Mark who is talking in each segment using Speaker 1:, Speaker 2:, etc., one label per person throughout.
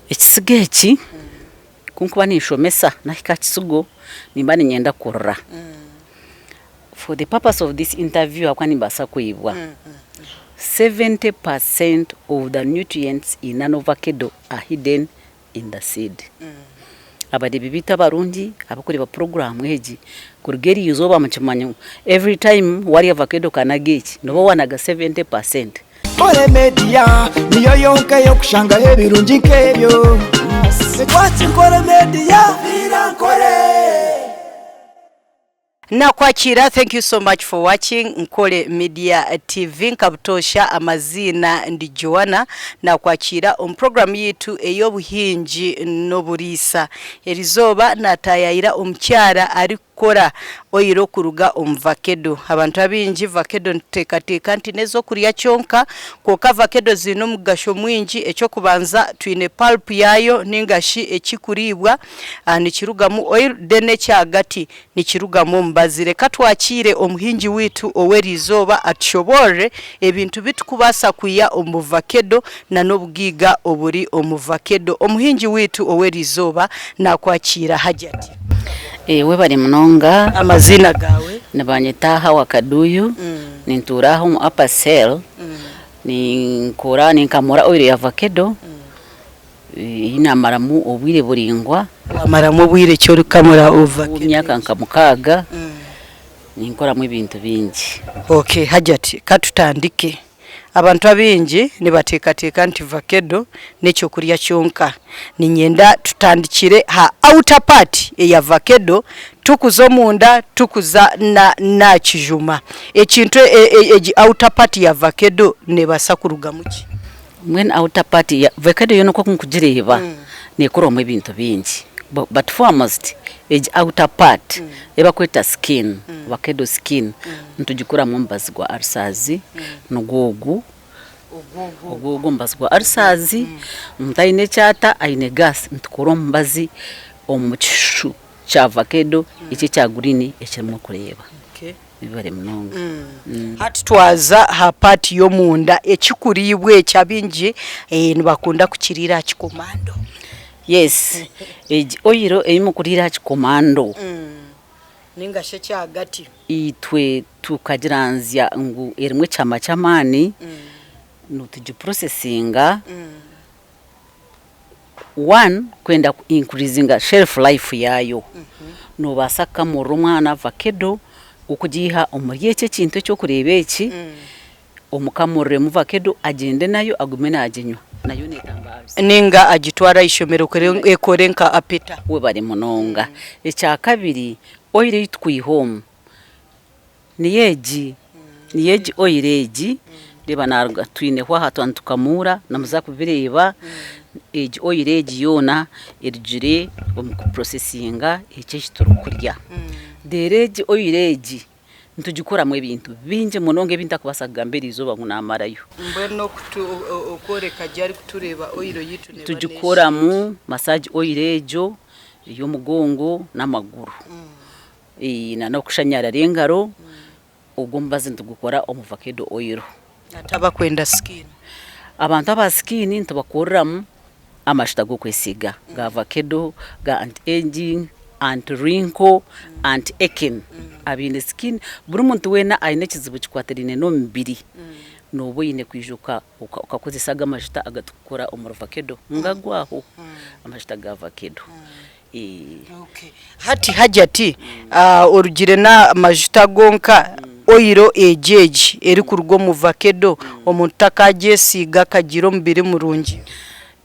Speaker 1: Ekisigo eki ku nkuba ninshomesa nahika aha kisigo nimba niinyenda kurira. For the purpose of this interview ahabw'okuba nimbaasa kwibwa, 70 percent of the nutrients in an avocado are hidden in the seed. Abareebi baitu abarungi abarikureeba puroguraamu egi, kuruga eri izooba mukimanye ngu every time waarya avocado okanaga eki, nooba waanaga 70 percent.
Speaker 2: Nkore Media niyo yonka ey'okushangaho ebirungi nk'ebyo. Watch Nkore Media. Nkore.
Speaker 3: Nakwakira thank you so much for watching Nkore Media TV nka butoosha amaziina ndi Joanna nakwakira omu program yitu ey'obuhingi n'oburiisa. Erizooba natayayira omukyara arikukora oil kuruga omu vakedo. Abantu abaingi vakedo nituteekateeka nti n'ez'okurya kyonka kwonka vakedo ziine omugasho mwingi. Eky'okubanza twine pulp yaayo ninga shi ekikuriibwa nikirugamu oil then ekyahagati Nikirugamu omubazi. Reka twakiire omuhingi waitu ow'eriizooba atushoboorore ebintu bi turikubaasa kwiha omu vakedo na n'obugaiga oburi omu vakedo. Omuhingi waitu ow'eriizooba naakwakiira Hajjati.
Speaker 1: Webare munonga.
Speaker 3: Amaziina gaawe?
Speaker 1: Nibanyeta Hawa Kaduyu, nintuura aha omu Upper Cell, ninkora ninkamura oil ya vakedo. Ei naamaramu obwire buraingwa.
Speaker 3: Waamaramu obwire ki orikukamura ovakedo egi?
Speaker 1: Emyaka nka mukaaga ninkoramu ebintu bingi.
Speaker 3: Okay Hajjati katutandike. Abantu abaingi nibateekateeka nti vakedo n'ekyokurya kyonka. Niinyenda tutandikire aha outer part eya vakedo tukuza omunda tukuza n'aha kijuma. Ekintu egi outer part ya vakedo neebaasa kurugamu ki?
Speaker 1: Mbwenu outer part ya vakedo yoona oku nkugireeba neekorwamu ebintu bingi but foremost egi outer part ei barikweta skin, vakedo skin nitugikoramu omubazi gwa ulcers nigwo ogu, ogwo ogwo omubazi gwa ulcers, omuntu aine ekyata aine gas nitukora omubazi omu kishushu kya vakedo eki ekya green ekirimu okureeba. Webare munonga.
Speaker 3: Hati twaza aha part y'omunda ekikuriibwa eki abaingi nibakunda kukiriira aha kikomando.
Speaker 1: Yes, egi oil ei mukuriira aha kikomando.
Speaker 3: Ninga shi ekyahagati.
Speaker 1: Itwe tukagiranzya ngu erimu ekyama ky'amaani, nitugiprocesinga. One, kwenda ku increasinga shelf life yaayo. Noobaasa kukamurira omwana vakedo okugiiha omuri eki ekintu eki orikureeba eki, omukamuriremu vakedo agyende nayo agume naaginywa nayo neetanga ulcer.
Speaker 3: Ninga agitware aha ishomero ekore nka apeta.
Speaker 1: Webare munonga. Ekyakabiri, oil ei tukwiha omu. Niyo egi, niyo egi oil egi, reeba naruga twineho aha twaba nitukamuura nimuza kubireeba, egi oil egi yoona erugire omu ku processinga eki eki turikurya. Reero egi oil egi nitugikoramu ebintu bingi munonga ebi ntakubaasa kugamba eriizooba ngu naamarayo.
Speaker 3: Mbwenu okworeka gye arikutureeba oil yaitu neeba neesha.
Speaker 1: Nitugikoramu massage oil egyo ey'omugongo n'amaguru. Na n'okushanyarara engaro, ogwo omubazi nitugukora omu vakedo oil.
Speaker 3: Hati abakwenda skin?
Speaker 1: Abantu aba skin nitubakoreramu amajuta g'okwesiiga ga vakedo, ga anti aging, anti wrinkle, anti acne. Abaine skin, buri muntu weena aine ekizibu kikwatiraine n'omubiri, nooba oine kwija okakozesa ago amajuta agatukukora omuri vakedo ngago aho, amajuta ga vakedo.
Speaker 3: Hati Hajjati orugire n'amajuta gonka oil egi egi erikuruga omu vakedo omuntu takagyesiiga akagira omubiri murungi?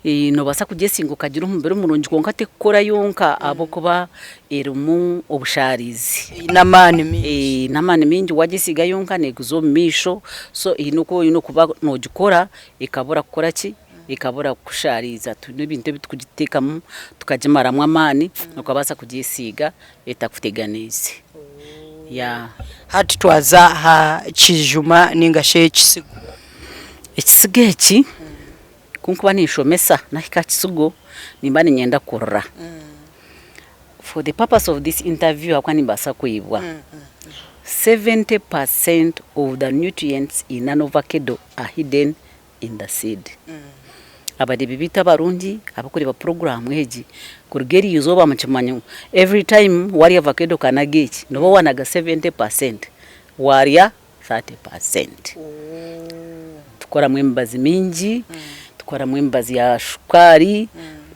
Speaker 1: Nobaasa kugyesiiga okagira omubiri murungi kwonka tekukora yonka ahabw'okuba erimu obushaarizi.
Speaker 3: Eine amaani maingi.
Speaker 1: Eine amaani maingi wagyesiiga yonka neekuza omu maisho so eine oku oine kuba nogikora ekabura kukora ki? Ekabura kukushaariza. Twine ebintu ebi turikugiteekamu tukagimaramu amaani okabaasa kugyesiiga etakuteganiise.
Speaker 3: Hati twaza aha kijuma ninga shi ekisigo.
Speaker 1: Ekisigo eki ku nkuba ninshomesa nahika aha kisigo nimba niinyenda kurira. For the purpose of this interview ahabw'okuba nimbaasa kwibwa, 70 percent of the nutrients in an avocado are hidden in the seed. Abareebi baitu abarungi abarikureeba puroguraamu egi, kuruga eri izooba mukimanye ngu every time waarya vakedo okanaga eki, nooba waanaga seventy percent, waarya thirty percent. Tukoramu emibazi mingi, tukoramu emibazi ya shukaari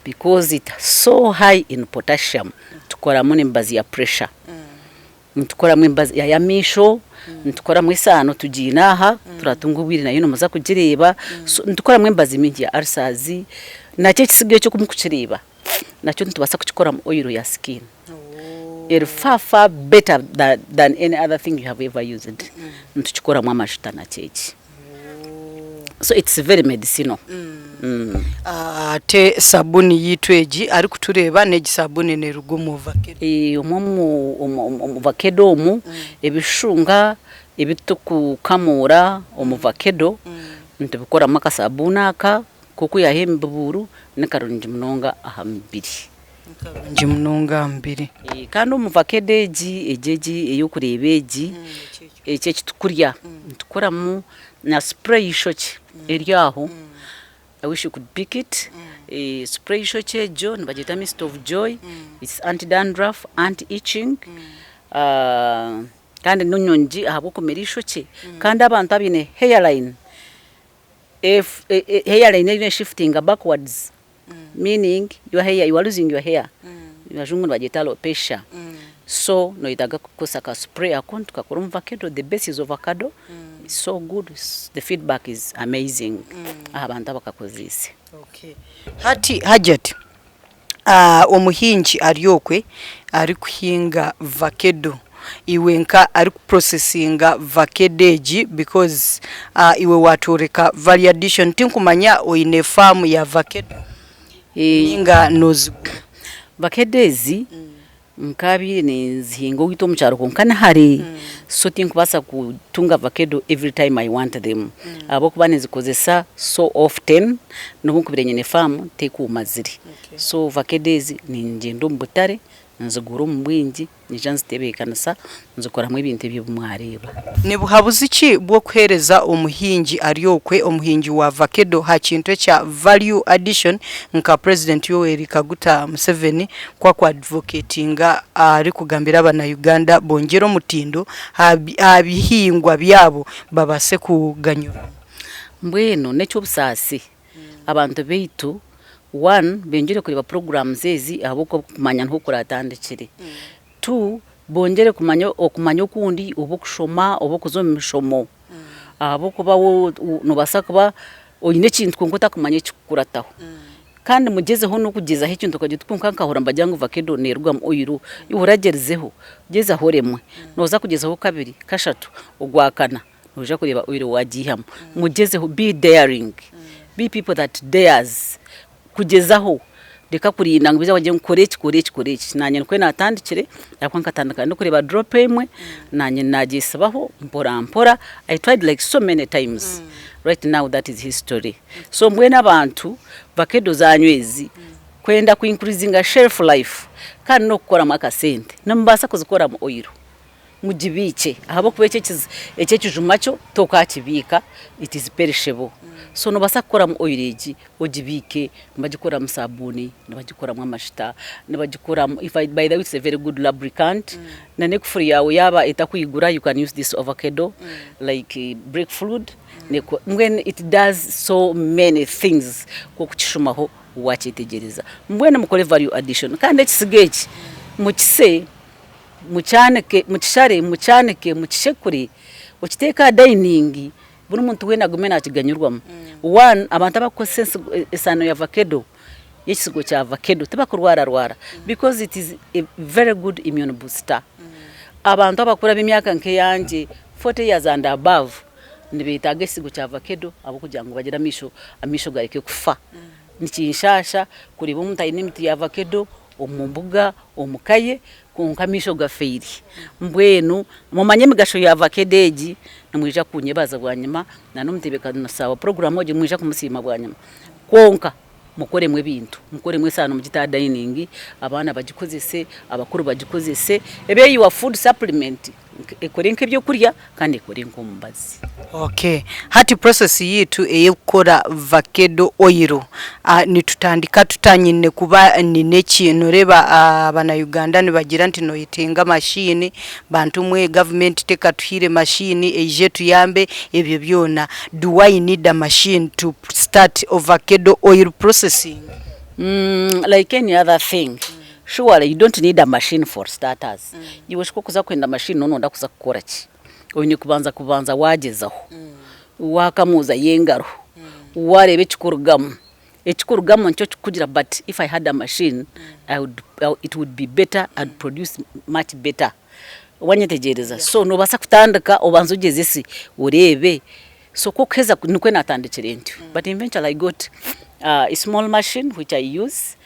Speaker 1: because it so high in potassium, tukoramu n'emibazi ya pressure. Nitukoramu emibazi y'amaisho, nitukoramu esaano tugiine aha, turatunga obwire nayo nimuza kugireeba, so nitukoramu emibazi mingi ya ulcers, nakyo ekisiga ekyo oku murikukireeba nakyo nitubaasa kukikoramu oil ya skin, eri far far better than any other thing you have ever used, nitukikoramu amajuta nakyo eki. So it's very medicinal.
Speaker 3: Ate sabuni yaitu egi arikutureeba n'egi sabuni neeruga omu vakedo.
Speaker 1: Eh, omwo omu omu omu vakedo omu ebishushunga ebi turikukamuura omu vakedo nitubikoramu akasabuuni aka k'okwihaho emibubuuru ni karungi munonga aha mubiri.
Speaker 3: Ni karungi munonga aha mubiri.
Speaker 1: Eh, kandi omu vakedo egi egi egi ey'okureeba egi Eki eki tukurya nitukoramu na spray y'eishokye eri aho, I wish you could pick it, spray y'eishokye egyo nibagyeta mist of joy, it's anti dandruff, anti itching kandi nunungi ahabw'okumera eishokye kandi abantu abaine hairline, hairline eriyo neshifutinga backwards meaning your hair you are losing your hair abajungu nibagyeta alopecia so noyetaaga kukozesa ka spray ako tukakora omu vakedo the base is ovacado it's so good the feedback is amazing aha bantu abakakozeise.
Speaker 3: Hati Hajjat omuhingi ari okwe arikuhinga vakedo iwe nka arikupurosesinga vakedo egi because iwe watworeka value addition tinkumanya oine faamu ya vakedo ninga nozigura?
Speaker 1: Vakedo ezi nkabaire ninzihinga owaitu omu kyaro kwonka ni hare so tinkubaasa kutunga vakedo every time I want them ahabw'okuba ninzikozesa so often n'obu nkubaire nyine faamu tekuumazire so vakedo ezi ningyenda omu butare nzigura omu bwingi. Nyija nzitebeekanisa, nzikoramu ebintu ebi ebi mwareeba.
Speaker 3: Ni buhabuzi ki bw'okuheereza omuhingi ari okwe, omuhingi wa vakedo ha kintu ekya value addition nka President Yoweri Kaguta Museveni ku aku advocatinga arikugambira abana Uganda bongyere omutindo aha bihingwa byabo babaase kuganyurwa?
Speaker 1: Mbwenu n'eky'obusaasi abantu baitu one bengyere kureeba programs ezi ahabw'okuba okumanya niho kuratandikire, two bongyere kumanya okumanya okundi oba okushoma oba okuza omu mishomo ahabw'okuba waaba nobaasa kuba oine ekintu kwonka otakumanya ekikukurataho kandi mugyezeho n'okugyezaho ekintu okagira oti kwonka nkahurira nibagira ngu vakedo nerugamu oil iwe oragyerizeho gyezaho oremwe noza kugyezaho kabiri, kashatu, ogwakana. Noija kureeba oil wagiihamu. Mugyezeho, be daring, be people that dares kugyezaho reka kurinda ngu baije bagire ngu kora eki, kora eki, kora eki. Naanye nikwo naatandikire ahabw'okuba nkatandika ndikureeba drop emwe, naanye naagyesibaho mpora mpora, I tried like so many times, right now that is history. So mbwenu abantu vakedo zaanyu ezi kwenda ku increasinga shelf life kandi n'okukoramu akasente, nimubaasa kuzikoramu oil. Mugibiikye ahabw'okuba ekyo ekyo ekijuma kyo tokakibiika it is perishable so nobaasa kukoramu oil egi ogibiike nibagikoramu sabuuni, nibagikoramu amajuta, nibagikoramu if by the way it's a very good lubricant na n'ekufuru yaawe yaaba etakwigura you can use this avocado like brake fluid mbwenu it does so many things nk'okukishumaho wakyetegyereza mbwenu mukore value addition kandi ekisiga eki mukise Mukyanike, mukishare, mukyanike, mukishekure, okiteeke aha dayiningi, buri muntu weena agume naakiganyurwamu. One, abantu abarikukozesa ensigo esaano ya vakedo, y'ekisigo kya vakedo tibakurwararwara because it is a very good immune booster. Abantu abakuru ab'emyaka nk'eyangye, 40 years and above, nibeetaaga ekisigo kya vakedo ahabw'okugira ngu bagire amaisho, amaisho gareke kufa. Nikinshaasha kureeba omuntu aine emiti ya vakedo omu mbuga, omu ka ye, kwonka amaisho gafeire. Mbwenu mumanye emigasho ya vakedo egi, nimwija kunyebaza bwanyima, na n'omutebeekanisa wa puroguraamu egi nimwija kumusiima bwanyima. Kwonka mukoremu ebintu, mukoremu esaano mugite aha dayiningi, abaana bagikozese, abakuru bagikozese, ebe your food supplement. Ekore nk'ebyokurya kandi ekore nk'omubazi.
Speaker 3: Okay. Hati process yaitu ey'okukora vakedo oil nitutandika tuta? Nyine kuba nyine ki? Noreeba abana Uganda nibagira nti noyetenga machine, bantu mwe government tekatuhaire machine eije etuyambe ebyo byona. Do I need a machine to start ovakedo oil processing?
Speaker 1: Like any other thing, Surely you don't need a machine for starters. Iwe shi ku orikuza kwenda machine nooba nooyenda kuza kukora ki? Oine kubanza kubanza waagyezaho, waakamuuzayo engaro, waareeba ekikurugamu. Ekikurugamu nikyo kikugira but if I had a machine, I would, it would be better, I'd produce much better. Wanyetegyereza? So noobaasa kutandika obanze ogyezese oreebe. So ku okuheza nikwo naatandikire ntyo. But eventually I got a small machine which I use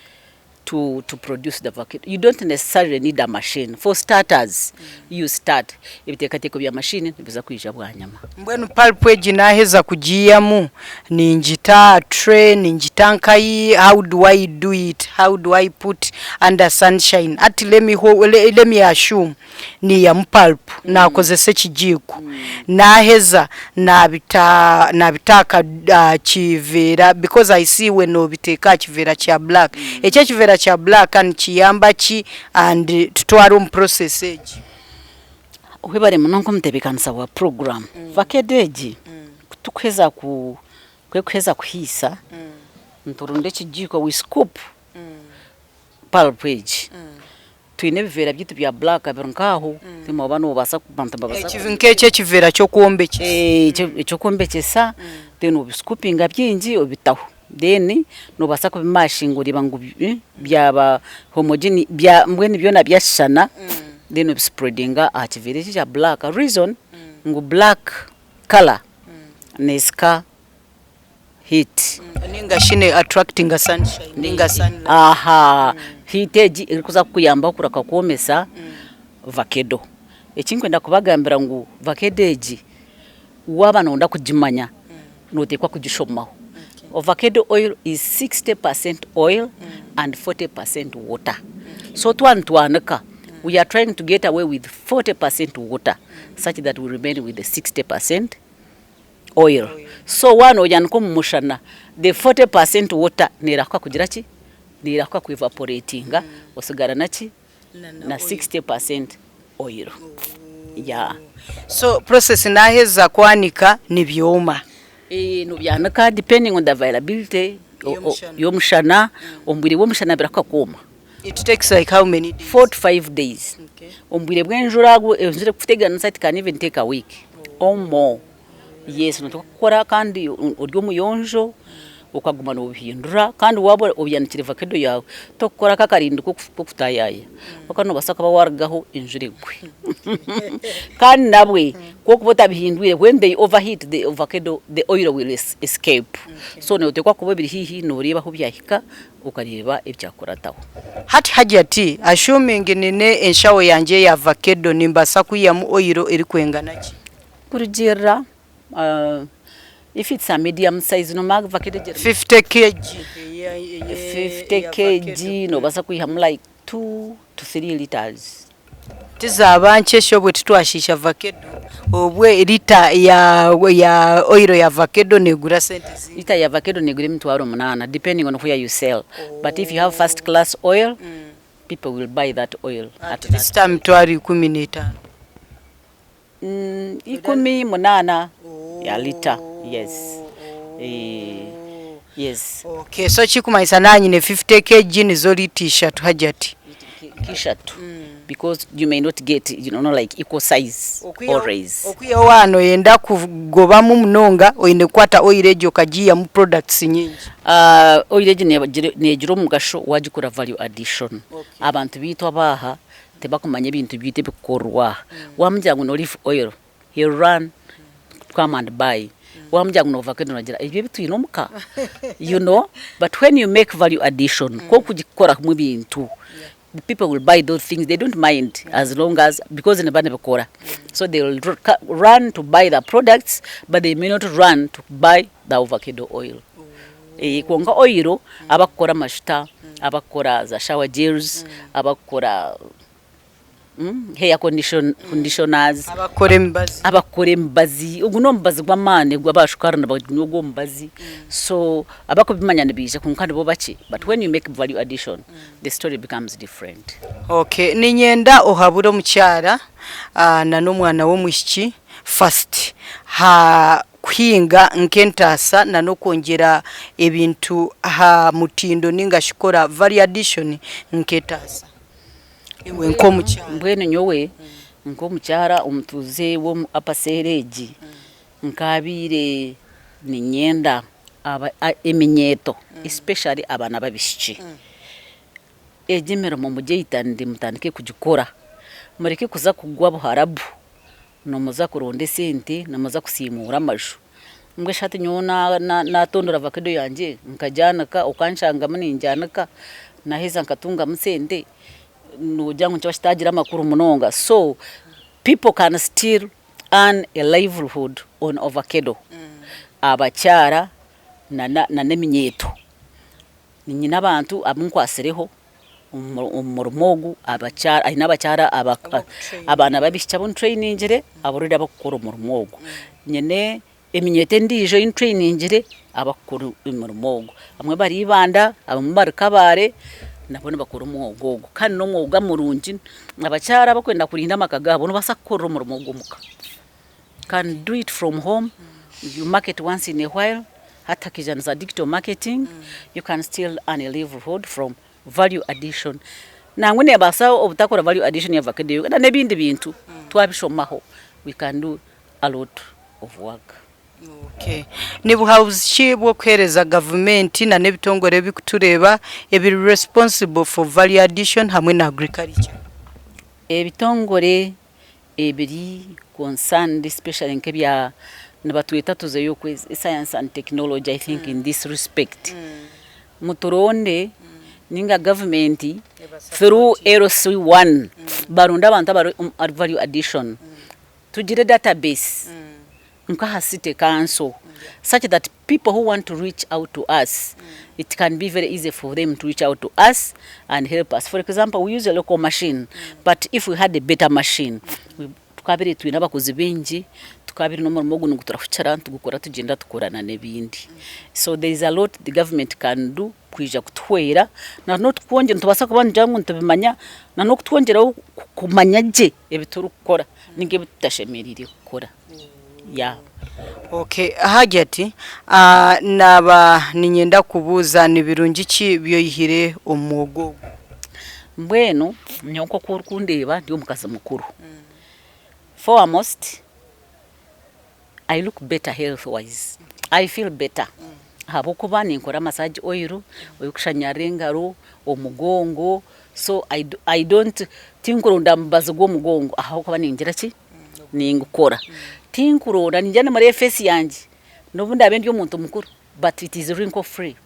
Speaker 1: to to produce the avocado you don't necessarily need a machine for starters you start ebiteekateeko bya machine nibiza kwija bwanyima.
Speaker 3: Mbwenu pulp egi naheza kugiihamu ningita aha tray ningita nkahi how do I do it how do I put under sunshine hati let me let me assume Niihamu pulp naakozesa ekigiiko, naaheza naabita naabita aha kiveera because I see iwe noobiteeka aha kiveera kya black. Eki ekiveera kya black nikiyamba ki and tutware omu process egi?
Speaker 1: Webare munonga omutebeekanisa wa puroguraamu. Vakedo egi ku turikuheza ku erikuheza kuhiisa, niturunda ekigiiko we scoop pulp egi. Twine ebiveera byaitu bya black biri nk'aho, nooba noobaasa abantu nibabaasa
Speaker 3: Eki nk'eki ekiveera ky'okwombekyesa.
Speaker 1: Eky'okwombekyesa then obiscoopinga bingi obitaho then noobaasa kubimashinga oreeba ngu byaba homogene mbwenu byona byashushana then obispreadinga aha kiveera eki ekya black reason ngu black colour neesika heat.
Speaker 3: Ninga shi ne attractinga sunshine ninga sunlight.
Speaker 1: Aha, heat egi erikuza kukuyambaho kureka kwomesa vakedo. Ekinkwenda kubagambira ngu vakedo egi waaba noyenda kugimanya noteekwa kugishomaho. Ovakedo oil is 60% oil and 40% water. So twaba nitwanika we are trying to get away with 40% water such that we remain with the 60% oil so waaba noyanika omu mushana the 40 percent water nerahuka kugira ki? Nerahuka ku evaporatinga osigara naki? Na 60 percent oil yeah.
Speaker 3: So process naheza kwanika nibyoma?
Speaker 1: Nobyanika depending on the availability y'omushana, omu bwire bw'omushana birahuka kwoma.
Speaker 3: It takes like how many days?
Speaker 1: 4 to 5 days. Omu bwire bw'enjura enjura ekuteganisa it can even take a week or more. Yes noteekwa kukora kandi ori omuyonjo okaguma nobihindura kandi waaba obyanikire vakedo yaawe tokukora nk'akarindi k'okutaayaaya ahabw'okuba noobaasa kuba waarugaho enjura egwe. Kandi nabwe ku orikuba otabihindwire when they overheat the avocado the oil will escape. So noteekwa kuba obiri haihi nooreeba ahu byahika okareeba ebyakurataho.
Speaker 3: Hati Hajjati, assuming nine enshaho yangye eya vakedo nimbaasa kwihamu oil erikwengana ki?
Speaker 1: Kurugiirira if it's a medium size nomanya vakedo egyo erimu.
Speaker 3: 50 KG
Speaker 1: 50 KG nobaasa kwihamu like two to three litres.
Speaker 3: Tizaaba nkye shi obwe titwashiisha vakedo, obwe lita ya ya oil ya vakedo negura sente zingahi?
Speaker 1: Lita ya vakedo negura emitwaro munaana depending on where you sell but if you have first class oil people will buy that oil at
Speaker 3: At least aha mitwaro 15.
Speaker 1: 18 ya lita yes yes.
Speaker 3: Okay so ekirikumanyisa naaba nyine 50 KG nizo lita ishatu Hajjati?
Speaker 1: Nk'ishatu because you may not get you know like equal size always.
Speaker 3: Okwihaho waaba noyenda kugobamu munonga oine kukwata oil egyo okagiihamu products nyingi.
Speaker 1: Oil egi negira omugasho wagikora value addition. Abantu baitu ab'aha Tibakumanya ebintu byaitu ebikukorerwa aha. Wamugira ngu ni olive oil, he will run to come and buy. Wamugira ngu ni ovacado nagira ebyo ebi twine omuka? You know, but when you make value addition, ku orikugikoramu ebintu, people will buy those things, they don't mind as long as because nibiba nibikora. So they will run to buy the products but they may not run to buy the ovacado oil. Kwonka oil abakukora amashuta, abakukora za shower gels, abakukora Hair conditioners.
Speaker 3: Abakukora emibazi.
Speaker 1: Abakukora emibazi. Ogu n'omubazi gw'amaani ogu aba shukaari nibanywa ogu omubazi. So abakubimanya nibaija kwonka nibo bakye but when you make value addition the story becomes different.
Speaker 3: Okay, niinyenda ohabure omukyara na n'omwana w'omwishiki first ha kuhinga nk'entaasa na n'okwongyera ebintu aha mutindo ninga shi kukora value addition nk'etaasa. Iwe nk'omukyara.
Speaker 1: Mbwenu nyowe nk'omukyara omutuuze w'omu Upper Cell egi, nkaabaire niinyenda eminyeeto especially abaana b'abaishiki, egi emirimo mugyeyitanire mutandike kugikora, mureke kuza kugwa Buharabu nimuza kuronda esente, nimuza kusiimuura amaju. Mbwenu shi hati nyowe naatondora vakedo yangye nkagyanika okanshangamu ningyanika naaheza nkatungamu sente, noogira ngu nikiba kitaagira amakuru munonga. So people can still earn a livelihood on ovakedo, abakyara na n'eminyeeto. Nyine abantu abu nkwatsireho omu murimo ogu, haine abakyara abaana b'abaishiki abu ntureyiningyire already abakukora omurimo ogu. Nyine eminyeeto endiijo ei ntureyiningyire abakukora omurimo ogu. Abamwe bari Ibanda, abamwe bari Kabale nabo nibakora omwoga ogu kandi n'omwoga murungi. Abakyara abakwenda kurinda amaka gaabo nibabaasa kukorera omurimo ogu omuka. Can do it from home, you market once in a while, hati hakaija na za digital marketing, you can still earn a livelihood from value addition. Nangwa nebaasa obutakora value addition ya vakedo yonka na n'ebindi bintu twabishomaho we can do a lot of work.
Speaker 3: Okay. Ni buhabuzi ki bw'okuheereza gavumenti na n'ebitongore ebikutureeba ebiri responsible for value addition hamwe na agriculture?
Speaker 1: Ebitongore ebiri concerned especially nk'ebya nibatweta tuzeyo okwe science and technology I think in this respect muturonde ninga government through LC1 baronde abantu abari omu value addition tugire database nk'aha city council such that people who want to reach out to us it can be very easy for them to reach out to us and help us. For example, we use a local machine but if we had a better machine tukaabaire twine abakozi baingi tukaabaire n'omurimo ogu niguturahukira nitugukora tugyenda tukora na n'ebindi. So there is a lot the government can do kwija kutuhwera na n'okukwongyera nitubaasa kuba nitugira ngu nitubimanya na n'okutwongyeraho kumanya gye ebi turikukora ninga ebi tutashemereire kukora. Yeah.
Speaker 3: Okay, Hajjati, naaba niinyenda kukubuuza ni birungi ki ebi oyihire omu mwoga ogu?
Speaker 1: Mbwenu nyowe nk'oku orikundeeba ndi omukazi mukuru. Foremost, I look better health wise, I feel better ahabw'okuba ninkora massage oil ey'okushanyarara engaro, omugongo so I don't tinkuronda mubazi gw'omugongo ahabw'okuba ningira ki, ningukora. Tinkuronda ningira nimureeba face yangye n'obu ndaabe ndi omuntu mukuru but it is wrinkle free.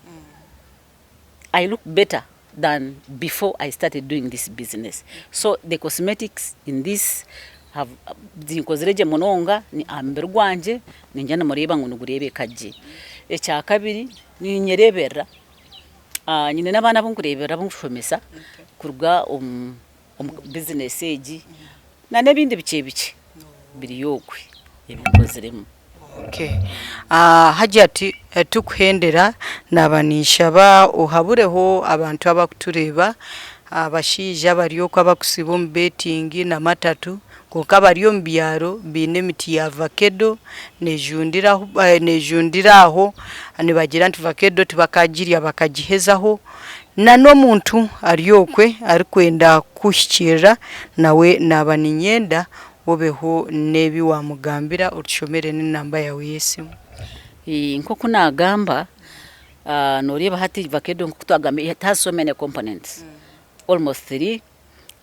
Speaker 1: I look better than before I started doing this business. So the cosmetics in this have zinkozire gye munonga aha mubiri gwangye ningira nimureeba ngu nigureebeka gye. Ekyakabiri ninyereeberera, nyine n'abaana abu nkureeberera abu nkushomesa kuruga omu bizinesi egi na n'ebindi bikye bikye biri okwe ebi nkoziremu.
Speaker 3: Okay. Hajjat tukuhendera naba ninshaba ohabureho abantu abakutureeba abashaija abari okwo abakusiiba omu betting na matatu kwonka abari omu byaro baine emiti ya vakedo nejundira aho nibagira nti vakedo tibakagirya bakagihezaho na n'omuntu ari okwe arikwenda kukuhikiirira nawe naba niinyenda obeho n'ebi waamugambira otushomere n'enamba yaawe y'esimu.
Speaker 1: Nk'oku naagamba, nooreeba hati vakedo nk'oku twagamba it has so many components, almost three,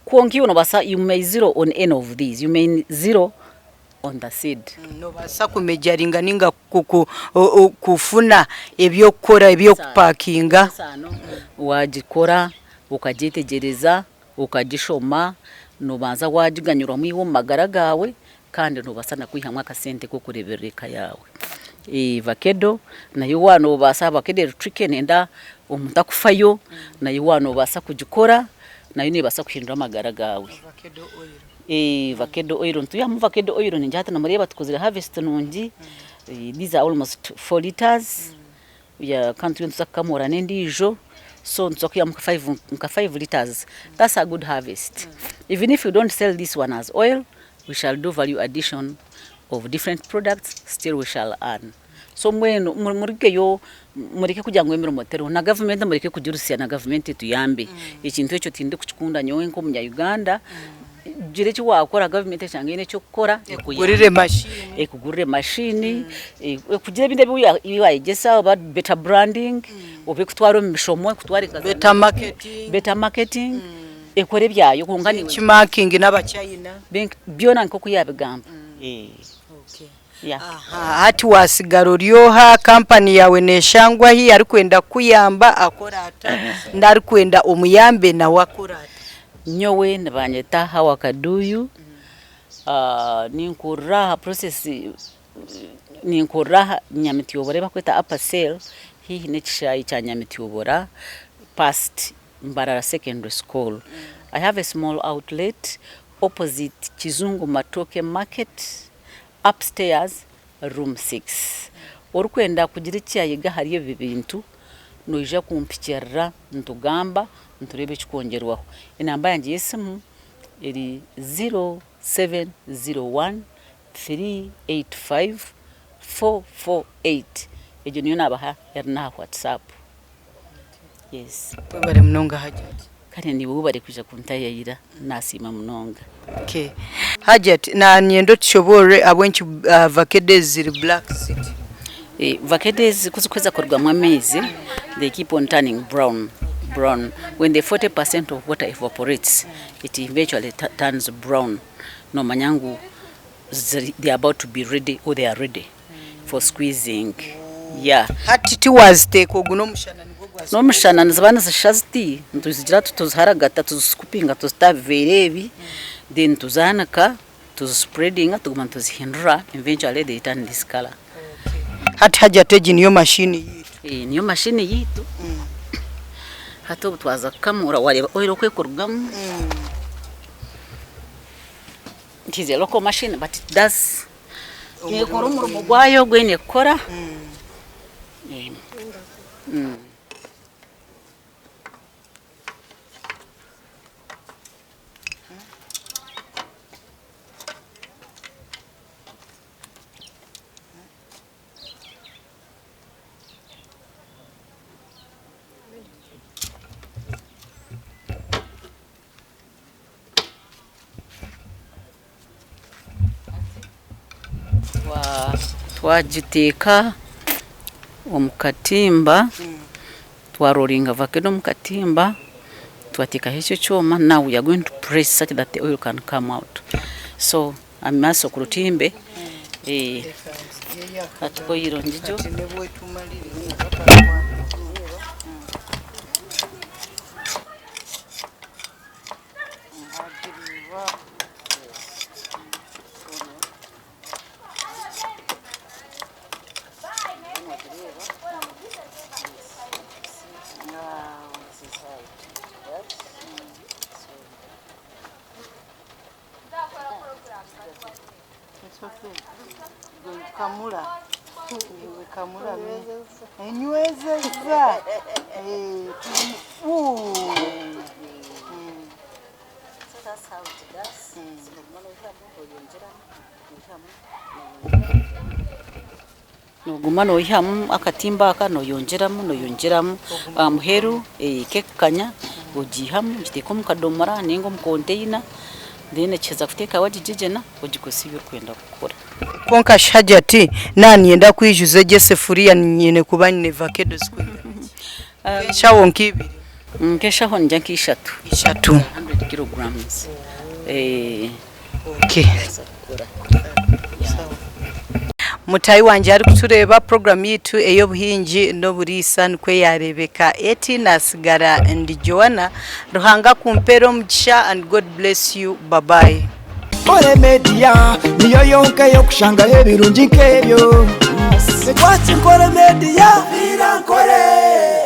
Speaker 1: kwonka iwe noobaasa you may zero on any of these, you may zero on the seed.
Speaker 3: Noobaasa kumejaringa nainga kufuna eby'okukora eby'okupakinga.
Speaker 1: Waagikora okagyetegyereza Okagishoma, noobanza waagiganyirwamu iwe omu magara gaawe kandi noobaasa na kwihamu akasente k'okureeberera eka yaawe. Vakedo nayo waaba noobaasa vakedo eri tricky neenda omuntu akufayo, nayo waaba noobaasa kugikora. Nayo neebaasa kuhindura amagara gaawe. Vakedo oil nitwihamu vakedo oil ningira hati nimureeba tukozire harvest nungi, these are almost 4 litres kandi turiyo nituza kukamuura n'endiijo so nituza kwihamu nka 5 litres, that's a good harvest. Even if we don't sell this one as oil, we shall do value addition of different products, still we shall earn. So mbwenu murugeyo mureke kugira ngu emirimo teriho na gavumenti mureke kugirusya na gavumenti etuyambe. Ekintu ekyo tindikukikunda nyowe nk'omunya Uganda, gira eki waakora gavumenti eshanga eine eky'okukora
Speaker 3: Ekugurire mashini.
Speaker 1: Ekugurire mashini, ekugire ebindi ebi waayegyesa oba better branding, oba ekutware omu mishomo, ekutware nka za
Speaker 3: Better marketing.
Speaker 1: Better marketing, ekore ebyayo kwonka niiwe.
Speaker 3: Benchmarking n'abachina.
Speaker 1: Byona nk'oku yaabigamba. Yeah.
Speaker 3: Aha, hati waasigara ori oha, kampani yaawe neeshangwa hi, arikwenda kukuyamba akore ata, n'arikwenda omuyambe nawe akore ata?
Speaker 1: Nyowe nibanyeta Hawa Kaduyu, ninkurira aha process, ninkurira aha Nyamityobora ei barikweta Upper Cell haihi n'ekishaayi kya Nyamityobora past Mbarara Secondary School. I have a small outlet opposite Kizungu Matooke Market upstairs room 6. Orikwenda kugira eki yayega ahari ebi bintu noija kumpikirira nitugamba nitureeba ekikwongyerwaho. Enamba yangye y'esimu eri 0701 385 448 egyo niyo naabaha eri n'aha WhatsApp. Yes.
Speaker 3: Webare munonga Hajjat.
Speaker 1: Kare niiwe webare kwija kuntayayira nasiima munonga.
Speaker 3: Okay. Hajjat, nanyenda otushoboorore ahabw'enki vakedo ezi ziri black ziti.
Speaker 1: Vakedo ezi ku zirikuheza kurugamu amaizi, they keep on turning brown, brown. When the 40% of water evaporates, it eventually turns brown. Nomanya ngu they are about to be ready or they are ready for squeezing. Yeah.
Speaker 3: Hati tiwaziteeka ogu n'omushana nigwo gwa
Speaker 1: N'omushana niziba nizishusha ziti, nituzigira tuti tuziharagata tuziscoopinga tuzita aha biveera ebi, then tuzaanika, tuzispreadinga tuguma nituzihindura eventually they turn this colour.
Speaker 3: Hati Hajjat egi niyo mashini yiitu.
Speaker 1: Niyo mashini yiitu. Hati obu twaza kukamura wareeba oil oku erikurugamu. It is a local machine but it does nekora omurimo gwayo ogu eine kukora. Twagiteeka omu katimba, twaroringa vakedo omu katimba, twateekaho ekyo ekyoma, now we are going to press such that the oil can come out. So amaaso ku rutimbe, hati oil ngigyo. Nooguma noihamu akatimba aka noyongyeramu noyongyeramu aha muheru kekukanya ogiihamu ogiteeka omu kadomora ninga omu container then ekiheza kuteeka wagigyegyena ogikozesa ebi orikwenda kukora.
Speaker 3: Kwonka shi Hajjat naaba niinyenda kwijuza egi esefuriya nyine kuba nyine vakedo zikwingana ki? Nk'enshaho nk'ibiri?
Speaker 1: Nk'enshaho ningira nk'ishatu.
Speaker 3: Ishatu.
Speaker 1: 100 kilograms.
Speaker 3: Okay. Mutaahi wangye arikutureeba puroguraamu yaitu ey'obuhingi n'oburiisa nikwo yaareebeka eti. Naatsigara ndi Joanna. Ruhanga akumpeere omugisha and God bless you. Bye bye.
Speaker 2: Nkore Media niyo yonka ey'okushangaho ebirungi nk'ebyo. Twaki Nkore Media, Nkore.